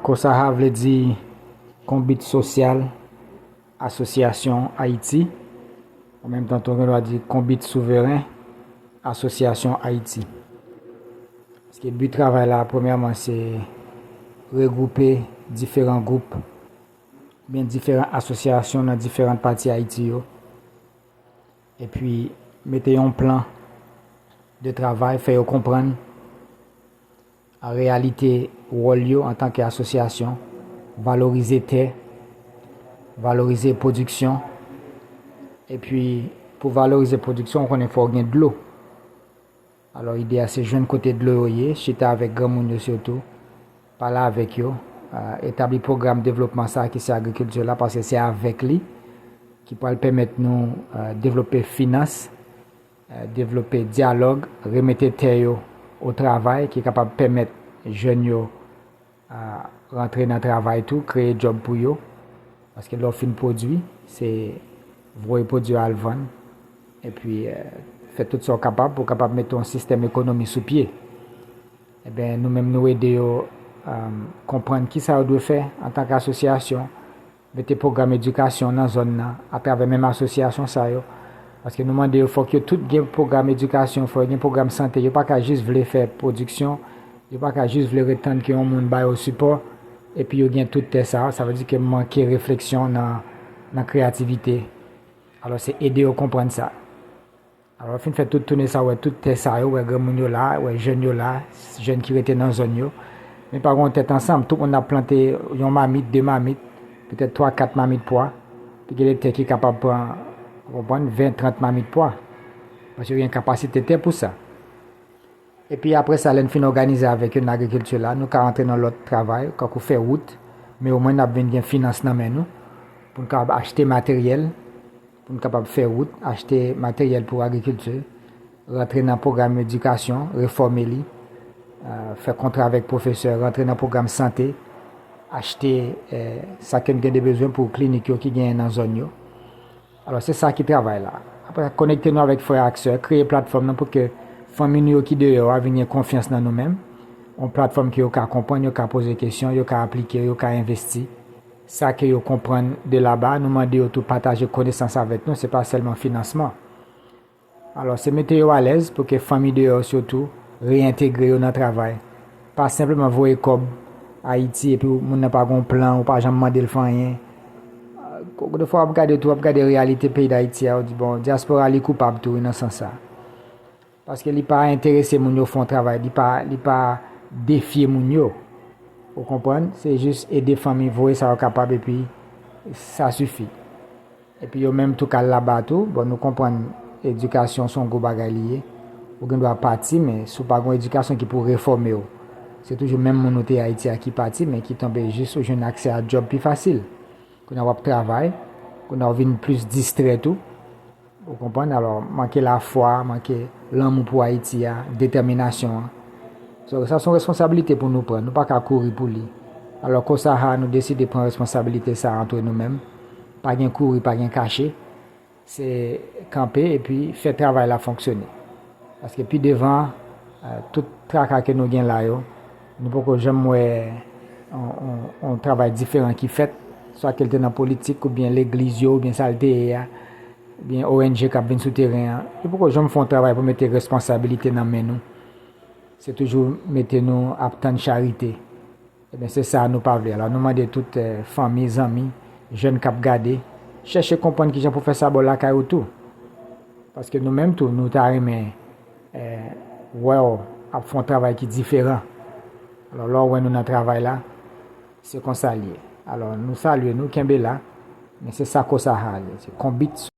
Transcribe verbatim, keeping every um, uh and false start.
Kosaha vle di Konbit Sosyal Asosyasyon Ayiti. An menm tan tou, gen dwa di Konbit Souveren Asosyasyon Ayiti. Paske bi travay la, premyèman, se regwoupe diferan gwoup, oubyen diferan asosyasyon nan diferan pati Ayiti yo. Epi, mete yon plan de travay, fè yo konprann an reyalite wòl yo antanke asosyasyon, valorize tè, valorize pwodiksyon. Epi, pou valorize pwodiksyon, ou konnen fò w gen dlo. Alò, ide a se jwenn kote dlo yo ye, chita avèk granmoun yo sitou, pale avèk yo, ah, etabli pwogram devlopman sa ki se agrikilti la, paske se avèk li ki pral pèmèt nou, ah, devlope finans, eh, devlope dyalòg, remete tè yo o travay ki kapab pèmèt jèn yo, ah, rantre nan travay tou, kreye djòb pou yo. Paske lè w fin pwodui, se voye pwodui a al vann, epi, eh, fè tout sa w kapab pou w kapab mete yon sistèm ekonomi sou pye. Ebyen, nou menm nou ede yo, um, konprann kisa yo dwe fè antanke asosyasyon, mete pwogram edikasyon nan zòn nan atravè menm asosyasyon sa yo. Paske nou mande yo, fòk yo tout gen pwogram edikasyon, fòk yo gen pwogram sante. Yo pa ka jis vle fè pwodiksyon, yo pa ka jis vle ret tann ke yon moun ba yo sipò, epi yo gen tout tè sa yo. Sa vle di ke manke refleksyon nan, nan kreyativite. Alò, se ede yo konprann sa. Alò, fin fè tout toune sa, wè tout tè sa yo, wè granmoun yo la, wè jèn yo la, jèn ki rete nan zòn yo. Men pa gen yon tèt ansanm, tout moun ap plante yon mamit, de mamit, petèt twa, kat mamit pwa. Pi gen de tè ki kapab pran, ou konprann, ven, trant mamit pwa. Paske yo gen kapasite tè pou sa. Epi apre sa, lè n fin òganize avèk yo nan agrikilti la, nou ka rantre nan lòt travay, kankou fè wout, men omwen n ap vin gen finans nan men nou, pou n kapab achte materyèl, pou n kapab fè wout, achte materyèl pou agrikilti, rantre nan pwogram edikasyon, refòme li, eh, fè kontra avèk pwofesè, rantre nan pwogram sante, achte, eh, sa ke n gen de bezwen pou klinik yo ki genyen nan zòn yo. Alò, se sa ki travay la. Apre, konekte nou avèk frè ak sè, kreye platfòm nan pou ke fanmi nou yo ki deyò a vin gen konfyans nan nou menm. Yon platfòm ke yo ka konprann, yo ka poze kesyon, yo ka aplike, yo ka envesti. Sa ke yo konprann de laba, nou mande yo tou pataje konesans avèk nou, se pa sèlman finansman. Alò, se mete yo alèz pou ke fanmi deyò sitou reyentegre yo nan travay. Pa senpleman voye kòb Ayiti epi moun nan pa gen plan, ou pa janm mande l fè anyen. Defwa w ap gade tou, w ap gade reyalite peyi Dayiti a, ou di, bon, dyaspora li koupab tou wi nan sans sa. Paske li pa enterese moun yo fè yon travay, li pa, li pa defye moun yo. Ou konprann? Se jis ede fanmi voye sa yo kapab epi sa sifi. Epi yo menm tou k al laba tou, bon, nou konprann edikasyon se yon gwo bagay li ye. Ou gen dwa pati, men si w pa gen yon edikasyon ki pou refòme w, se toujou menm moun ou te ye Ayiti a ki pati, men ki tonbe jis ou jwenn aksè a djòb pi fasil. Kounye a w ap travay, kounye a w vin plis distrè tou. Ou konprann? Alò, manke lafwa, manke lanmou pou Ayiti a, detèminasyon an. So, sa se yon responsabilite pou nou pran. Nou pa ka kouri pou li. Alò, Kosaha, nou deside pran responsabilite sa a antre nou menm. Pa gen kouri, pa gen kache. Se kanpe epi fè travay la fonksyone. Paske pi devan, eh, tout traka ke nou gen la yo, nou poko janm wè yon, yon, yon travay diferan ki fèt, swa ke l te nan politik, oubyen legliz yo, oubyen sa l te ye a, oubyen O N G k ap vin sou teren an. Yo poko janm fè yon travay pou mete responsabilite nan men nou. Se toujou mete nou ap tann charite. Ebyen, se sa nou pa vle. Alò, nou mande tout, eh, fanmi, zanmi, jèn k ap gade, chèche konprann kijan pou fè sa bò lakay ou tou. Paske nou menm tou, nou ta renmen, eh, wè w ap fè yon travay ki diferan. Alò, lè w wè nou nan travay la, se konsa l ye. Alò, nou salye nou, kenbe la, men se sa Kosaha ye. Se Konbit